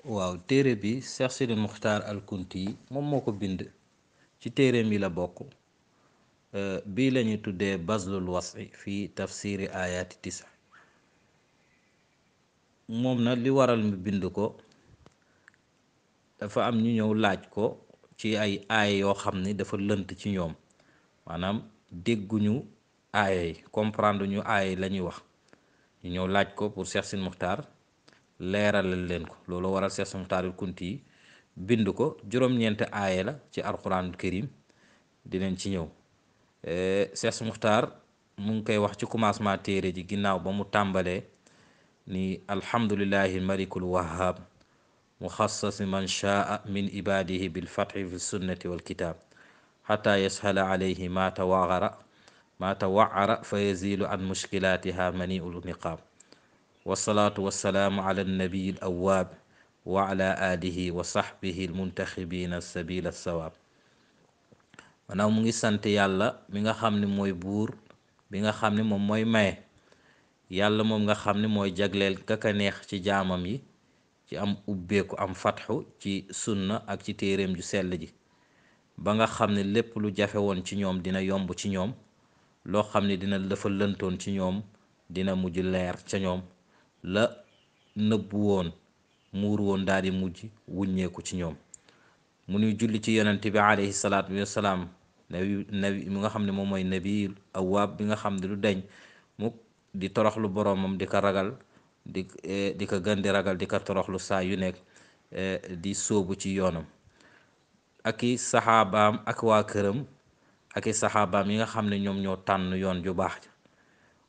waaw téere bi Cheikh Sidi Muxtaar al Kunti moom moo ko bind ci téere mi la bokk. bii lañuy tuddee bazlul wasi fi tafsiri ayaati tisa. moom na li waral mu bind ko dafa am ñu ñëw laaj ko ci ay aaya yoo xam ni dafa lënt ci ñoom, maanaam dégguñu aaya yi, comprendre ñu aaya yi la ñuy wax. ñu ñëw laaj ko pour Cheikh Sidi Muxtaar leeralal leen ko. loolu waral Cheikh Sidi Muxtaar al Kunti yi bind ko. juróom-ñeenti aaya la ci alquranul karim, dinañ ci ñëw. Cheikh Muxtaar mu ngi koy wax ci commencement téere ji ginnaaw ba mu tàmbalee ni alhamdulillahi malikul wahhab muxassasi man shaa min ibadihi bilfatxi fi sunnati walkitab xata yashala alayhi ma tawaara fa yazilu an mushkilatiha maniul niqaab wasalaatu wasalaamu ala annabiyi al awaab wa ala alihi wa saxbihi almuntaxibina sabila sawaab. maanaam mu ngi sant yàlla mi nga xam ne mooy buur bi nga xam ne moom mooy maye. yàlla moom nga xam ne mooy jagleel kaka neex ci jaamam yi ci am ubbeeku am fatxu ci sunna ak ci téeréem ju sell ji, ba nga xam ne lépp lu jafe woon ci ñoom dina yomb ci ñoom, loo xam ne dina dafa lëntoon ci ñoom dina mujj leer ca ñoom, la nëbbu woon muur woon daal di mujj wuññeeku ci ñoom. mu nuy julli ci yonent bi alayhi salaatu wasalaam, nabi mi nga xam ne moom mooy nabiyul awaab bi nga xam ne du deñ mukk di toroxlu boroomam di ko ragal, di ko gën di ragal, di ko toroxlu saa yu nekk, di sóobu ci yoonam. ak i saxaabaam ak waa këram ak i saxaabaam yi nga xam ne ñoom ñoo tànn yoon ju baax.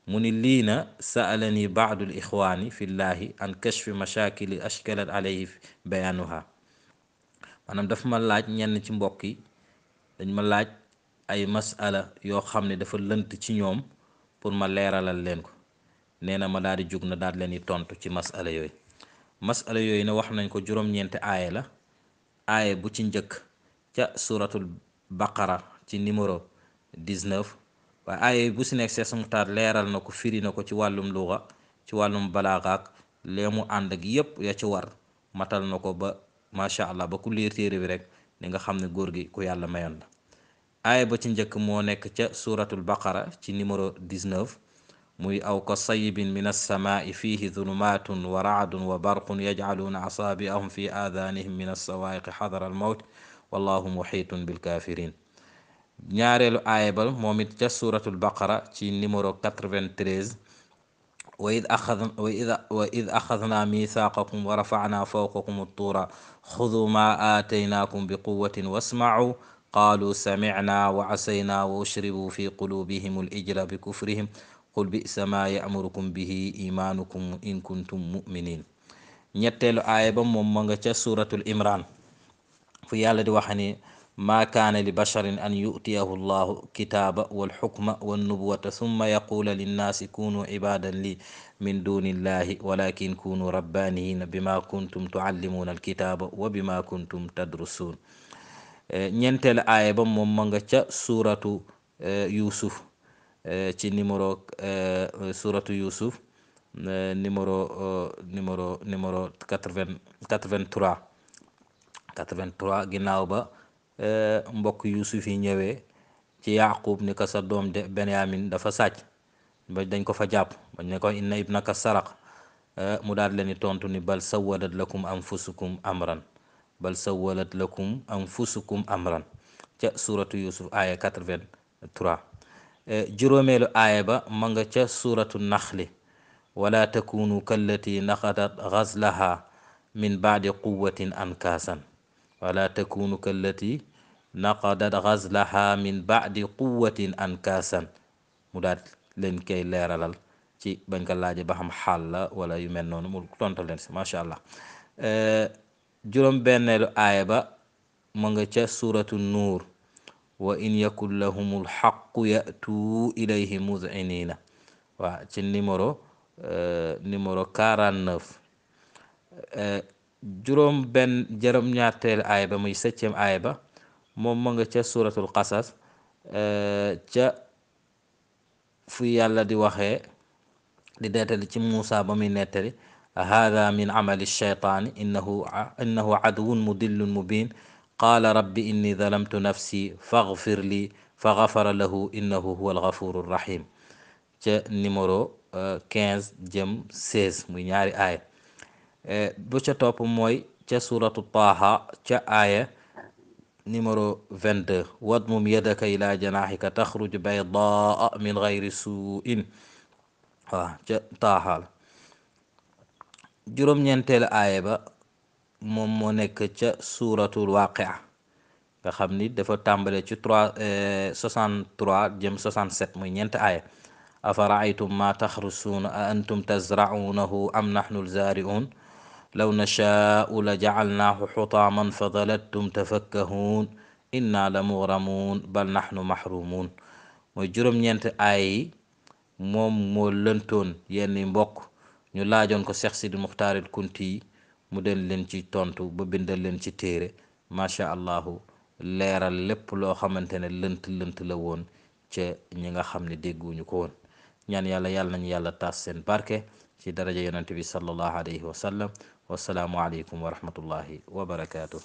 mu ni lii na saalani baadul ixwaani fillahi an kashfi mashakili ashkalat alayhi bayaanuha. maanaam dafa ma laaj ñenn ci mbokk yi dañ ma laaj ay masala yoo xam ne dafa lënt ci ñoom pour ma leeralal leen ko. nee na ma daal di jug na daal leen di tontu ci masala yooyu. masala yooyu ne wax nañ ko juróom-ñeenti aaya la. aaya bu ci njëkk ca suratul baqara ci numéro 19, waaye aaya bu si nekk Cheikh Muxtaar leeral na ko, firi na ko ci wàllum luga, ci wàllum balaaxaak lee mu ànd ak yépp ya ci war, matal na ko ba macha allah ba ku liir téere bi rek di nga xam ne góor gi ku yàlla mayoon la. aaya ba ci njëkk moo nekk ca suratul baqara ci numéro 19, muy aw ka sayibin min alsamaai fihi zulumatun wa raadun wa barqun yajcaluuna asaabiahum fi aadanihim min alsawaiqi xadara almawt wallahu muxiitun bilkafirin. ñaareelu aaya ba moom it ca suratul baqara ci numéro 93, wa id axadna mithaqakum wa rafacna fawqakum altuura xudu ma aataynaakum bi quwatin wasmacuu qaalu samicna wa casayna wa ushribuu fi qulubihim alijla bi kufrihim qul bisa ma yamurukum bihi imaanukum in kuntum muminin. ñetteelu aaya ba moom ma nga ca suratul imran fu yàlla di wax ni maa kaana li basharin an yutiyahu llahu kitaaba walxukma wannubuwata summa yaquula linnaasi kunu ibaadan li min duni illahi walakin kunu rabbaniyina bima kuntum tuallimuuna alkitaaba wa bima kuntum tadrusuun. ñeenteelu aaya ba moom ma nga ca suratu yusuf ci numéro suratu yusuf numéro 83 ginnaaw ba mbokk yusuf yi ñëwee ci yaqub ni ko sa doom de benyamin dafa sàcc ba dañ ko fa jàpp bañ ne ko inna ibnaka saraq, mu daal leen di tontu ni bal sawalat lakum anfusukum amran bal sawalat lakum anfusukum amran ca suratu yusuf aaya 83. juróomeelu aaya ba ma nga ca suratu naxli wala takunu kallati naqadat gazlaha min baadi quwatin ankaasan wala takunu kallati naqadat gazlaha min baadi quwatin ankaasan. mu daal leen koy leeralal ci bañ ko laaje ba xam xaal la wala yu mel noonu mu tontal leen si macha allah. juróom benneelu aaya ba ma nga ca suratu nuur wa in yakun lahumul xaqu yatu ilayhi muzinina, waaw ci numéro 49. juróom ñaarteelu aaya ba muy 7e aaya ba moom ma nga ca suratul qasas ca fu yàlla di waxee di nettali ci Muusa ba muy nettali hada min amali shaytaani innahu aduwun mudillun mubin qaala rabbi inni zalamtu nafsi faghfir li fa ghafara lahu innahu huwa alghafuru rahim ca numéro 15 jëm 16 muy ñaari aaya. bu ca topp mooy ca suratu taaha ca aaya numéro 22 wadmum yadaka ila janaxika taxruj baydaa min gayri suin. waaw ca taaha la. juróom-ñeenteelu aaya ba moom moo nekk ca suratul waqia nga xam ni dafa tàmbale ci 63 jëm 67 muy ñeenti aaya. afaraaytum ma taxrusuuna a antum tazrauunahu am naxnu lzaariuun law nashaau la jacalnaahu xutaaman fa dalattum tafakkahuun inna la mugramuun bal naxnu maxrumuun. mooy juróom-ñeenti aaya yi moom moo lëntoon yenn mbokk ñu laajoon ko Cheikh Sidi Muxtaaril Kunti yi mu den leen ci tontu ba bindal leen ci téere macha allahu leeral lépp loo xamante ne lënt la woon ca ñi nga xam ne dégguñu ko woon. ñaan yàlla nañu yàlla taas seen barke ci daraja yonente bi sallallahu alayhi wa sallam. wasalaamu aleykum wa rahmatullahi wa barakaatu.